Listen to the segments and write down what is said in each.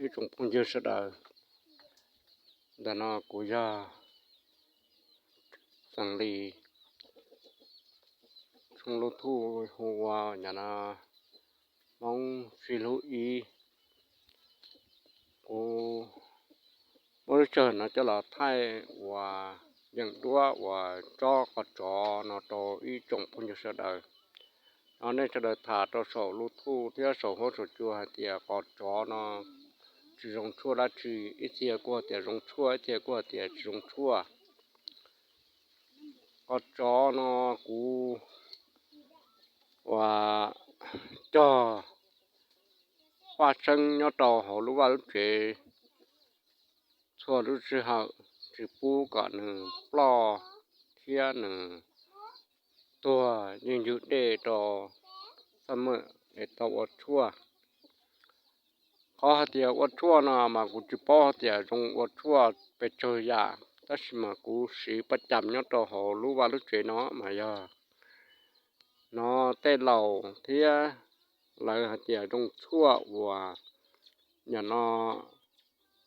Ib tsoom phooj ywg sawv daws, ntawm no kuv yog Xeem Lis, tshooj lub thuj hu ua nim no Hmoob sib hlub ib. Kuv muab lub sij hawm no coj los thaij uas yeem duab uas tsob qos tsov no rau ib tsoom phooj ywg sawv daws. No nej sawv daws tham rau saum lub thuj thiab saum huab saum cua hais tias qos tsov no tsis zoo tshuaj dab tsi, ib txhia kuj hais tias zoo tshuaj, ib txhia kuj hais tias tsis zoo tshuaj. Qos tsov no kuv uas cog paj seeb nyob rau hauv lub vaj lub tsev txhua lub sij hawm, tsis pub kom nws ploj thiab nws tuag yeej yug dej rau xab mem es tau ua tshuaj. Qhov hais tias ua tshuaj no mas kuv tsis paub hais tias zoo ua tshuaj pes tsawg yam, tab sis mas kuv siv paj cam nyob rau hauv lub vaj lub tsev no mas yog no tej laus thiab lawv hais tias zoo tshuaj uas nim no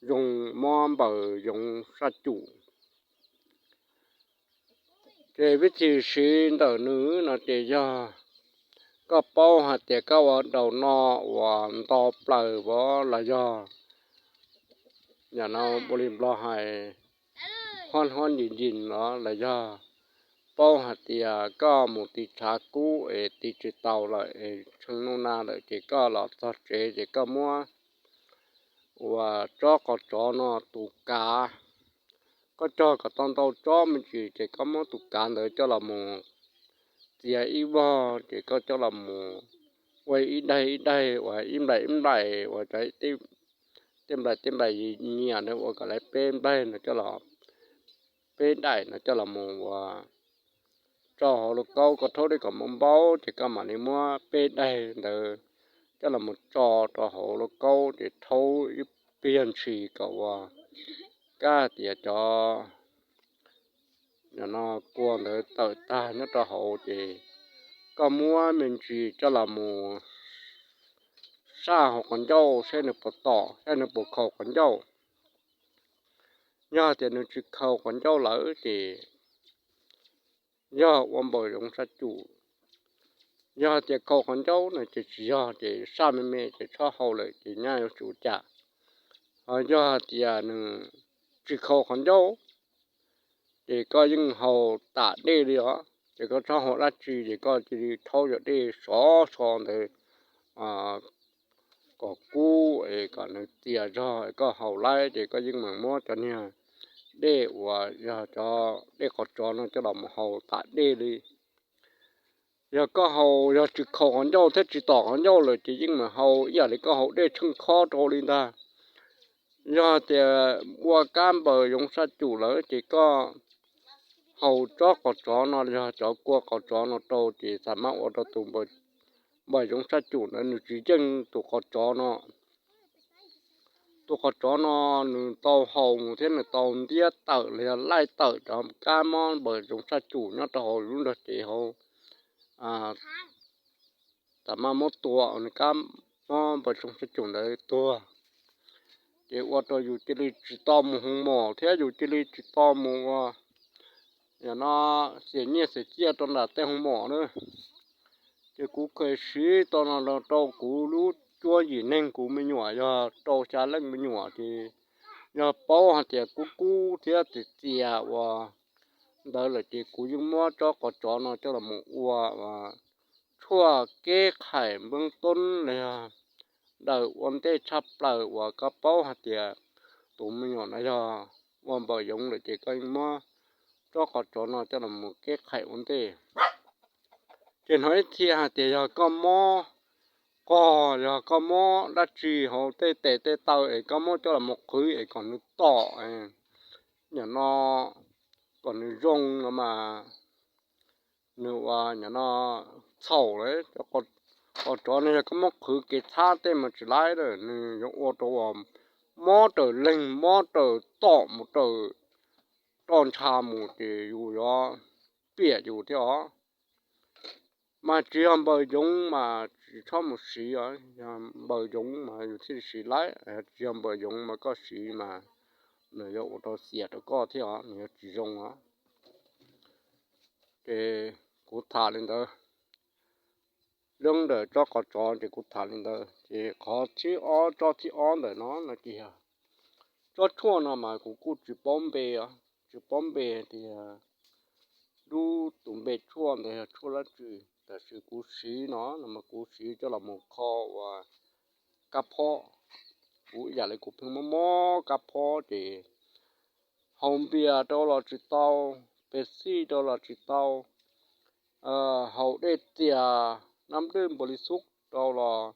zoo mob npaws yoov saj cum. Ces vib thim siv ntawm nws no ces yog koj paub hais tias koj ua daus no uas nto plaws vov los yog nim no ua li Nplog hais hob hob yim yim no los yog paub hais tias koj mus tiv tshav kub es tiv tsis tau lawm es tshee nuj na lawm ces koj los txog tsev ces koj muab uas tsob qos tsov no tus kav. Koj cog kom tau ntau tsob me ntsis ces koj muab tus kav ntawd coj los mus txiav ib vog ces koj coj los mus ua ib daig ib daig uas ib nplaim ib nplaim uas tej nplaim tej nplaim nyias ntawd ua kom lawv peb nplaig no coj los, peb daim no coj los mus ua tso hauv lauj kaub, koj rhaub dej kom npau npaub ces koj mam li muab peb daim ntawd coj los mus tso rau hauv lauj kaub ces rhaub ib pliag ntshis kom ua kab hais tias cov nim no kua ntawd tawm tag nyob rau hauv ces koj muab me ntsis coj los mus saj hauv qhov ncauj saib nws puas tom, saib nws puas khaus qhov ncauj. Yog tias nws tsis khaus qhov ncauj lawm ces yog ua npaws yoov saj cum. Yog tias khaus qhov ncauj no ces tsis yog, ces saj me me ces txhob hau lawm ces nyaj yuav tsum ua cas. Ho yog tias nws tsis khaus qhov ncauj ces koj yeej haus tas dej li os, ces koj txhob haus dab tsi, ces koj cia li rhaub cov dej sov so ntawd kom kub es kom nws txias zog es koj haus laib ces koj yeej meem muab cov niag dej uas yog cov dej qhov tsov no coj los mus haus tas dej li. Yog koj haus yog tsis khaus qhov ncauj thiab tsis tom qhov ncauj lawm ces yeej meem haus ib yam li koj haus dej tsheej khob rau li ntag. Yog tias ua kab npaws yoov saj cum lawm ces koj haus tsob qos tsov no, yog cov kua qos tsov no rau ces txam maj ua rau tus npaws yoov saj cum ntawd nws tsis yeej tus qos tsov no. Tus qos tsov no nws tau haus mus thiab nws tau ntiab tawm los yog laij tawm cov kab mob npaws yoov saj cum nyob rau hauv lub nrog cev hauv, txam maj muab tua nws kab mob npaws yoov saj cum ntawd tuag. Ces ua rau yus cia li tsis tau mus hoo mom thiab yus cia li tsis tau mus ua yam no xiam nyiaj xiam txiaj rau nram tej hoo mom na. Ces kuv kheev siv tau no los rau kuv lub cuab yim neeg kuv me nyuam yog rau xya leej me nyuam ces yog paub hais tias kub kub thiab txias txias ua ntawd lawm ces kuv yeej muab tsob qos tsov no coj los mus ua tshuaj keb qhais npoob toob los yog daws ua ntej tshaj plaws uas koj paub hais tias tus me nyuam no yog ua npaws yoov lawm ces koj yeej muab tsob qos tsov no coj los mus keb qhais ua ntej. Ces hnov ib txhia hais tias yog koj mob qog, yog koj mob dab tsi hauv tej tes tej taw es koj muab coj los mus qhwv es kom nws tom, nim no kom nws zoo no mas nws ua nim no txhaum lawm. Qos tsov no yog koj muab qhwv kev txhab tej mas tsis laib lawm, nws yuav ua rau mob raws leeg, mob raws tom mus raws roj ntsha mus ces yus yuav piam yus thiab os. Mas tsis yog npaws yoov mas tsis txhob mus siv os, yog npaws yoov mas yus thiaj li siv laib, tsis yog npaws yoov mas koj siv mas nws yuav ua rau xiam rau koj thiab os, nws yuav tsis zoo os. Ces kuv tham li ntawd, lub ntawm tsob qos tsov ces kuv tham li ntawd, ces qhov thib ob, tsob thib ob ntawm no no ces yog tsob tshuaj no mas kuv kuj tsis paub npe, tsis paub npe tias lub tus npe tshuaj ntawd yog tshuaj dab tsi, tab sis kuv siv no no mas kuv siv coj los mus kho ua kab phob. Kuv ib yam li kuv pheej mob mob kab phob ces haus npias rau los tsis tau, pes xij rau los tsis tau, haus dej tias nab dwj npau li xub rau los,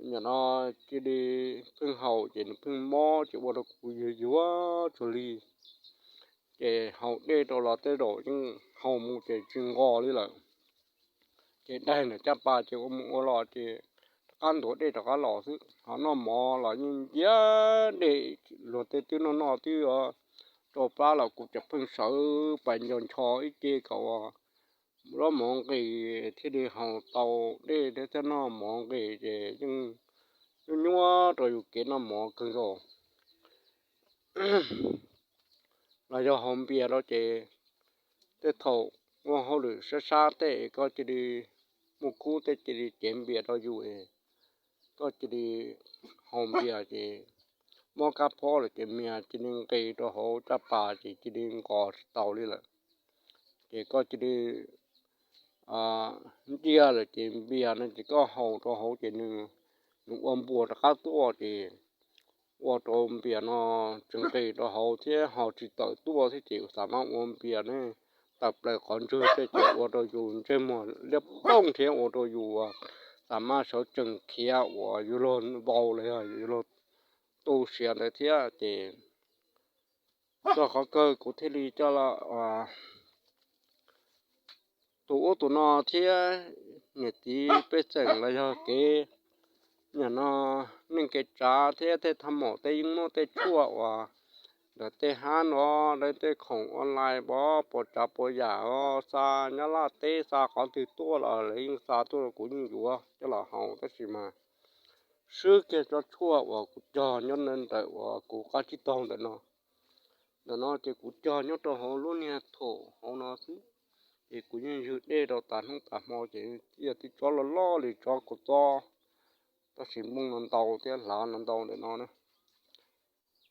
nim no cia li pheej haus ces nws pheej mob ces ua rau kuv yuag yuag tsuag li. Ces haus dej rau los tej zaum yeej haus mus ces tsis nqos li lawm. Ces daig ntawm caj pas ces ua mus ua los ces rov qab ntuav dej rov qab los xwb. Ho noj mov los yeej ncia dej, luag tej twb noj noj twb rau plab los kuv tseem pheej sawv pais nco ncho ib ce kom ua zaub mov nqis thiaj li haus tau dej thiab noj mov nqis ces yeej nyuaj nyuaj rau yus kev noj mov kawg nkaus. Los yog haus npias rau ces tej thaum ua hauj lwm sab sab tej koj cia li muaj kub tej cia li cev npias rau yus, koj cia li haus npias ces mob kab phob lawm ces npias cia li nqis rau hauv caj pas ces cia li nqos tsis tau li lawm. Ces koj cia li ncia lawm ces npias no ces koj haus rau hauv ces nws, nws ua npuas rov qab tuaj ces ua rau npias no tsis nqis rau hauv thiab ho tsis tawm tuaj thiab ces xam maj ua npias ne tawm plaws qhov ntswg tej ces ua rau yus ntsej muag liab ploog thiab ua rau yus xam maj sawv tsees khiav uas yuav luag vau los yog yuav luag tu siav ntawd thiab ces txog qhov kawg kuv thiaj li coj los tus ub tus no thiab niam txiv pej xeem los yog kev, nim no neej kev tsav thiab tej thaj maum tej yeej muaj tej tshuaj uas ntawm tej hab no, lawv tej khoom online pov pom tsav pov yam os, xa Nyab Laj teb xa qhov twg tuaj los lawv yeej xa tuaj rau kuv yeej yuav coj los haus tab sis mas swb kiag tsob tshuaj uas kuv cog nyob ntawm uas kuv qab tsib taug ntawm no. Ntawm no ces kuv cog nyob rau hauv lub niag thuam hauv no xwb, ces kuv yeej ywg dej rau tas hnub tas hmo ces yog tib tsob loj loj li tsob kuv txob, tab sis nplooj no ntau thiab hlav no ntau ntawm no na.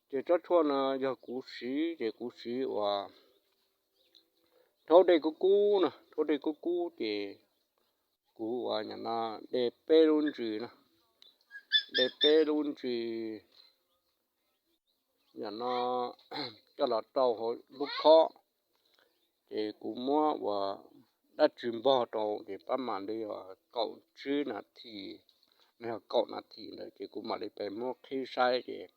Ces tsob tshuaj no yog kuv siv ces kuv siv uas rhaub dej kub kub no, rhaub dej kub kub ces kuv uas nim no de peb lub ntsis no, de peb lub ntsis nim no coj los rau hauv lub khob, ces kuv muab uas dab tsi npog rau ces pab mam li uas kaum tsib nas this, no yog kaum nas this ntawd ces kuv mam li pem muab qhib saib ces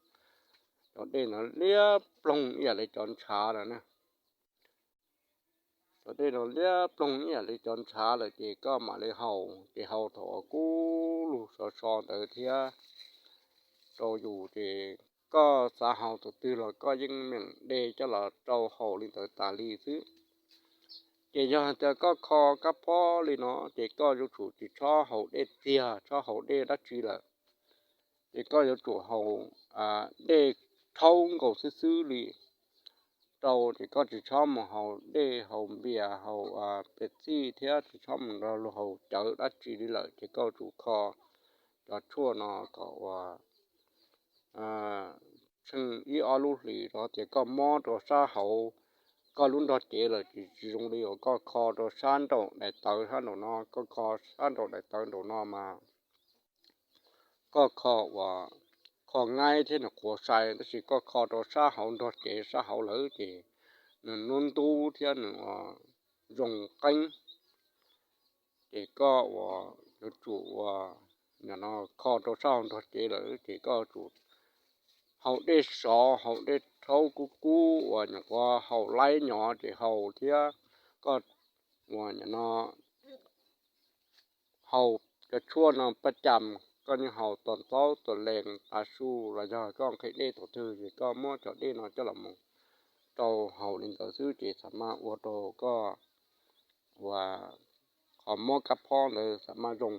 cov dej no liab ploog ib yam li cov ntshav lawm na. Cov dej no liab ploog ib yam li cov ntshav lawm ces koj mam li haus, ces haus thaum uas kub lug sov so ntawd thiab rau yus ces koj xav haus tus twg los koj yeej meem de coj los rau haus li ntawd tas li xwb. Ces yog hais tias koj kho kab phob li no ces koj yuav tsum tsis txhob haus dej txiag, txhob haus dej dab tsi lawm. Ces koj yuav tsum haus dej rhaub nkaus xwb xwb li rau, ces koj tsis txhob mus haus dej haus npias haus pes txij thiab tsis txhob mus nrog luag haus cawv dab tsi li lawm, ces koj yuav tsum kho cov tshuaj no kom uas tsheej ib ob lub hlis rau tias koj mob rau sab hauv koj lub nrog cev lawm ces tsis zoo li uas koj kho rau sab nraum daim tawv sab nraum no, koj kho sab nraum daim tawv nraum no mas koj kho uas kho ngaib thiab nws qhuav sai, tab sis koj kho rau sab hauv nrog cev sab hauv lawm ces nws ntub ntub thiab nws zoo qeeb. Ces koj uas yuav tsum uas nim no kho rau sab hauv nrog cev lawm ces koj yuav tsum haus dej sov, haus dej rhaub kub kub uas nyuam qhuav haus laib nyov ces haus thiab. Koj uas nim no haus cov tshuaj no paj cam, koj yeej haus tos ntxaub tos lees tav su los yog koj nqhis dej thaum twg ces koj muab cov dej no coj los mus rau haus li ntawd xwb ces xam maj ua rau koj uas qhov mob kab phob ntawd xam maj zoo.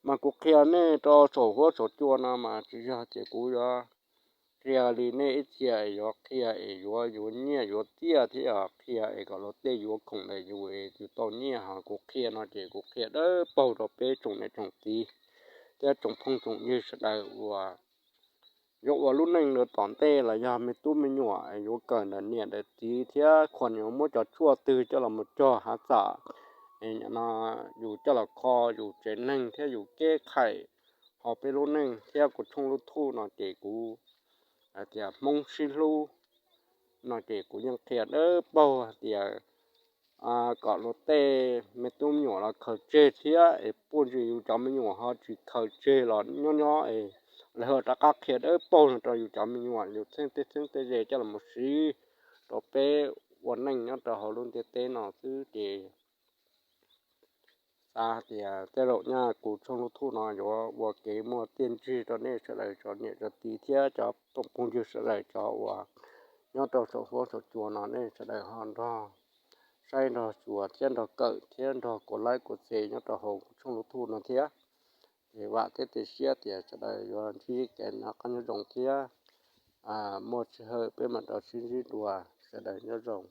Mas kuv qhia nej rau saum huab saum cua no mas tsis yog tias kuv yuav qhia li nej ib txhia es yuav qhia es yuav yuav nyiaj yuav txiaj thiab qhia es kom luag tej yuav khoom ntawm yus es yus tau nyiaj. Ho kuv qhia no ces kuv qhia dawb paug rau peb tsoom niam tsoom txiv thiab tsoom phooj tsoom ywg sawv daws uas yuav ua lub neej rau tom ntej los yog me tub me nyuam yuav kawm ntawm niam ntawm txiv thiab qhov yuav muab cov tshuaj twg coj los mus cog hav txam no yus coj los kho yus tsev neeg thiab yus kev khaim hauv peb lub neej thiab kuv tshooj YouTube no ces kuv hais tias Hmoob sib hlub no ces kuv yeej qhia dawb paug hais tias kom luag tej me tub me nyuam los khaws tseg thiab es puj ntsis yus cov me nyuam ho tsis khaws tseg los nyob nyob es lawv ho rov qab qhia dawb paug no rau yus cov me nyuam yus txheeb tej txheeb tej ze coj los mus siv rau peb ua neej nyob rau hauv lub ntiaj teb no xwb ces xav tias tej zaum nyaj kuv tshooj YouTube no yuav ua kev muaj txiaj ntsig rau nej sawv daws cov niam cov txiv thiab cov phooj ywg sawv daws cov uas nyob rau saum huab saum cua no nej sawv daws ho nrog saib nrog xyuas thiab nrog kawm thiab nrog kuv like kuv share nyob rau hauv kuv tshooj YouTube no thiab. Ces vam thiab cia siab tias sawv daws yuav ntsib kev noj qab nyob zoo thiab muaj sij hawm peb mam rov sib ntsib dua. Sawv daws nyob zoo.